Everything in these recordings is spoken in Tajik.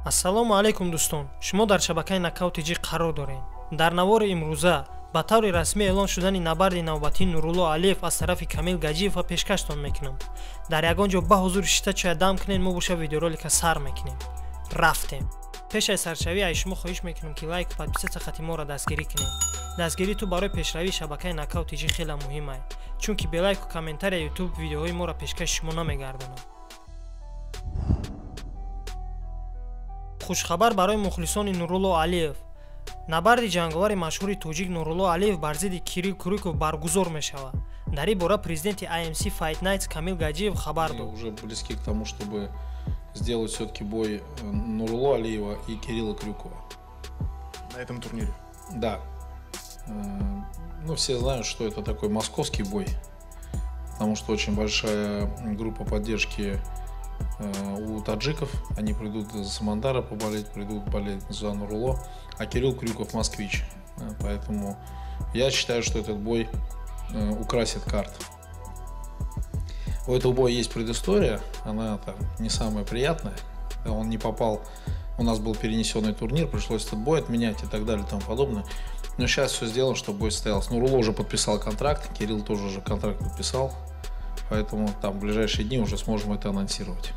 Ассалому алайкум дӯстон, шумо дар шабакаи Нокаут ТЖ қарор доред. Дар навори имрӯза ба таври расмӣ эълон шудани набарди навбатии Нурулло Алиев аз тарафи Камил Гаҷиев пешкаштон мекунам. Дар ягон ҷо ба ҳузур шита чая дам кунед, мо боша видеоролика сар мекунем. Рафтем. Пеш аз саршавӣ аз шумо хоҳиш мекунам, ки лайк, подписаться хати моро дастгирӣ кунед. Дастгирии ту барои пешравии шабакаи Нокаут ТЖ хеле муҳим аст, чунки бе лайку комментария Ютуб видеоҳои моро пешкаши шумо намегардонад. Хушхабар барои мухлисони Нурулло Алиев. Набарди ҷанговари машҳури тоҷик Нурулло Алиев бар зидди Кирилл Крюков баргузор мешавад. Дар ин бора президенти IMC Fight Nights Камил Гаҷиев хабар дод. Уже близки к тому, чтобы сделать все-таки бой Нурулло Алиева и Кирилла Крюкова. На этом турнире? Да. Ну, все знают, что это такой московский бой, потому что очень большая группа поддержки у таджиков. Они придут за Самандара поболеть, придут болеть за Нурулло, а Кирилл Крюков москвич. Поэтому я считаю, что этот бой украсит карт. У этого боя есть предыстория, она там не самая приятная. Он не попал, у нас был перенесенный турнир, пришлось этот бой отменять и так далее и тому подобное. Но сейчас все сделано, чтобы бой состоялся. Нурулло уже подписал контракт, Кирилл тоже уже контракт подписал. Поэтому там в ближайшие дни уже сможем это анонсировать.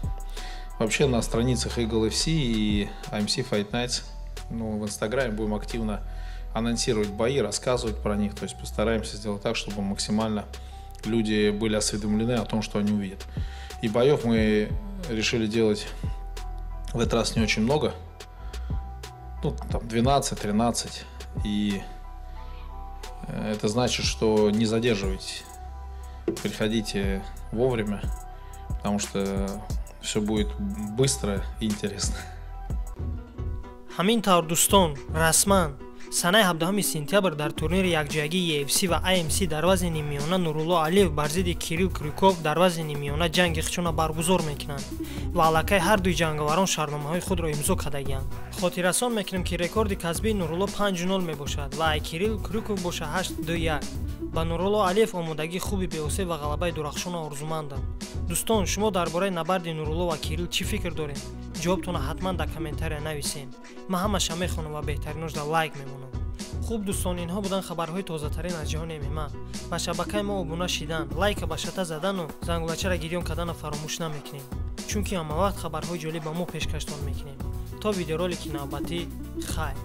Вообще на страницах Eagle FC и IMC Fight Nights, ну, в Инстаграме будем активно анонсировать бои, рассказывать про них. То есть постараемся сделать так, чтобы максимально люди были осведомлены о том, что они увидят. И боев мы решили делать в этот раз не очень много. Ну, там 12-13. И это значит, что не задерживайтесь. Приходите вовремя, потому что все будет быстро и интересно. Ҳамин тавр дӯстон, расман санаи 17 сентябр дар турнири якҷоягии UFC ва IMC дар вазни ниммиёна Нурулло Алиев бар зидди Кирилл Крюков дар вазни ниммиёна ҷанги худшона баргузор мекунанд ва аллакай ҳар дуи ҷанговарон шартномаҳои худро имзо кардагианд. Хотиррасон мекунем, ки рекорди касбии Нурулло 5-0 мебошад ва ай Кирилл Крюков боша 8-2-1. Ба Нурулло Алиев омодагии хуби беосеб ва ғалабаи дурахшонро орзумандам. Дӯстон, шумо дар бораи набарди Нурулло ва Кирилл чӣ фикр доред? Ҷавобтонро ҳатман дар комментария нависед. Ман ҳамаша мехонам ва беҳтариношда лайк мемонам. Хуб дӯстон, инҳо буданд хабарҳои тозатарин аз ҷаҳони ММА. Ба шабакаи мо обуна шидан, лайка ба шата задану зангулачаро гирён кардана фаромӯш намекунем, чунки ҳамавақт хабарҳои ҷолиб ба мо пешкаштон мекунем. То видеоролики навбатӣ, хайр.